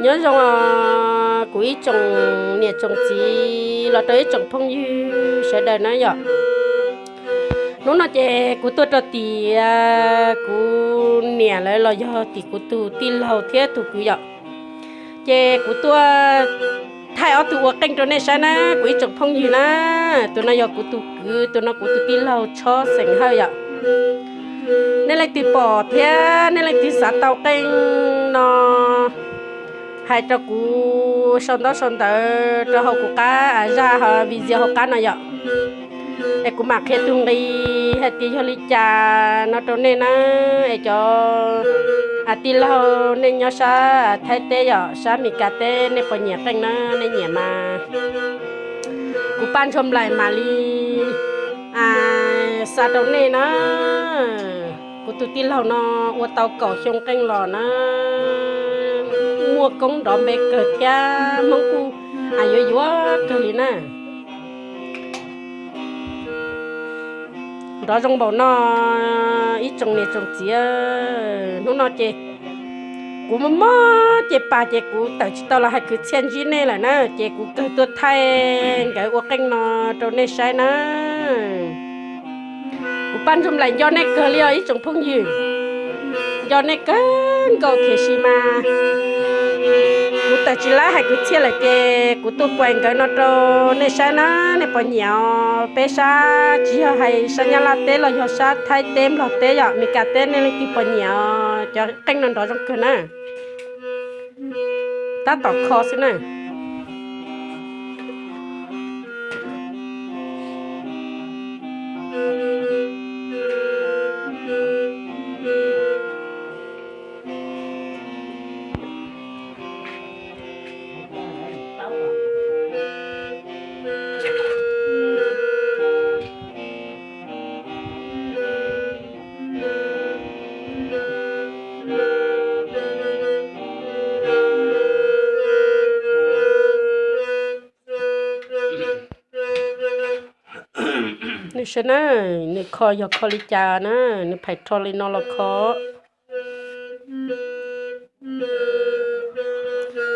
Nyob zoo kuv ib tsoom niam tsoom txiv los rau ib tsoom phooj ywg sawv daws na yom. Hnub no ces kuv tuaj rau tim kuv niam lawv los yog tim kuv tus tij laug thiab tus kwv yom. Ces kuv tuaj thaij ob tug ua qeej rau nej saib na, kuv ib tsoom phooj ywg na. Tus no yog kuv tus kwv, tus no kuv tus tij laug Tshob Xeem Hawj yom. Nej leej twg pom thiab nej leej twg xav tau qeej no, hais rau kuv sau ntaub sau ntawv rau hauv kuv qab, a, zaj video hauv qab no yom. Es kuv mam qhia tus nqi hais tias yog li cas no rau nej na. Es cov, a, tij laug nej nyob sab Thaib teb yom, sab Mes Kas teb nej puas nyiam qeej na? Nej nyiam mas kuv Paj Ntsuag Nplaim mam li xa rau nej na. Kuv tus tij laug no ua tau kaum xyoo qeej los na, muaj koob nrov npe kawg thiab Hmoob kuj yuav yuav kawg li na. Nrov zoo npaum no ib tsoom niam tsoom txiv, hnub no ces kuv mob mob ces pas ces kuv tawm tsis tau los hais kwv txhiaj ntsib nej lawm na, ces kuv kawg tuaj thaij nkawd ua qeej no rau nej saib na. Kuv Paj Ntsuag Nplaim nco nej kawg li os ib tsoom phooj ywg, nco nej kawg nkaus tiam sis mas kuv tawm tsis laib hais kwv txhiaj lawm ces kuv tuaj kuais nkawd no rau nej saib na, nej puas nyiam os? Peb sab tsis yog hais sab Nyab Laj teb los yog sab Thaib teb Nplog teb yom, Mes Kas teb nej leej twg puas nyiam os? Cov qeej no nrov zoo kawg na, tab tom kho xwb na. Nws saib na, nws kho yog kho li cas na, nws phais rho li no los kho.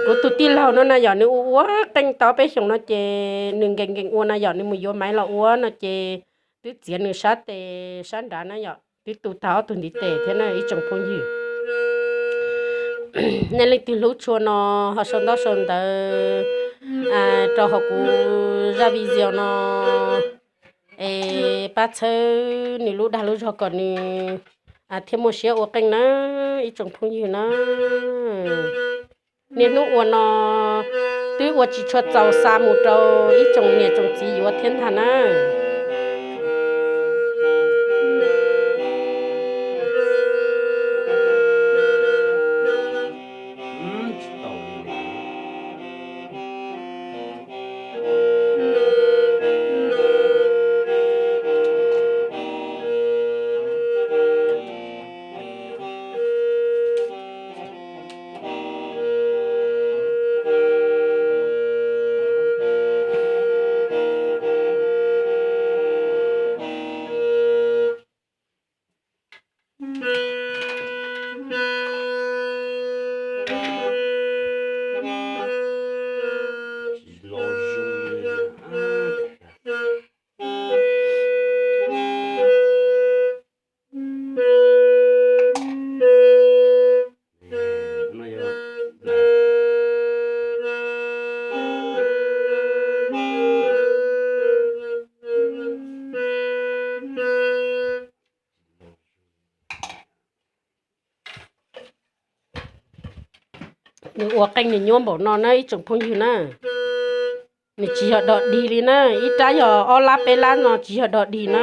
Kuv tus tij laug no na yom, nws ua ua qeej tau peb xyoos no ces nws nkees nkees ua na yom, nws mus yuav maiv los ua no ces twb txiav nws sab tes sab nrad na yom, twb tu tag ob tug ntiv tes thiab na ib tsoom phooj ywg. Nej leej twg hlub tshua no ho sau ntaub sau ntawv rau hauv kuv zaj video no es pab txhawb nws lub dag lub zog kom nws thiaj muaj siab ua qeej na ib tsoom phooj ywg na. Niaj hnub ua no twb ua tsis tshua txaus xa mus rau ib tsoom niam tsoom txiv yuav thiab ntag na. Nws ua qeej nws nyuaj npaum no na ib tsoom phooj ywg na. Nws tsis yog dog dig li na, ib rab yog ob lab peb lab no tsis yog dog dig na.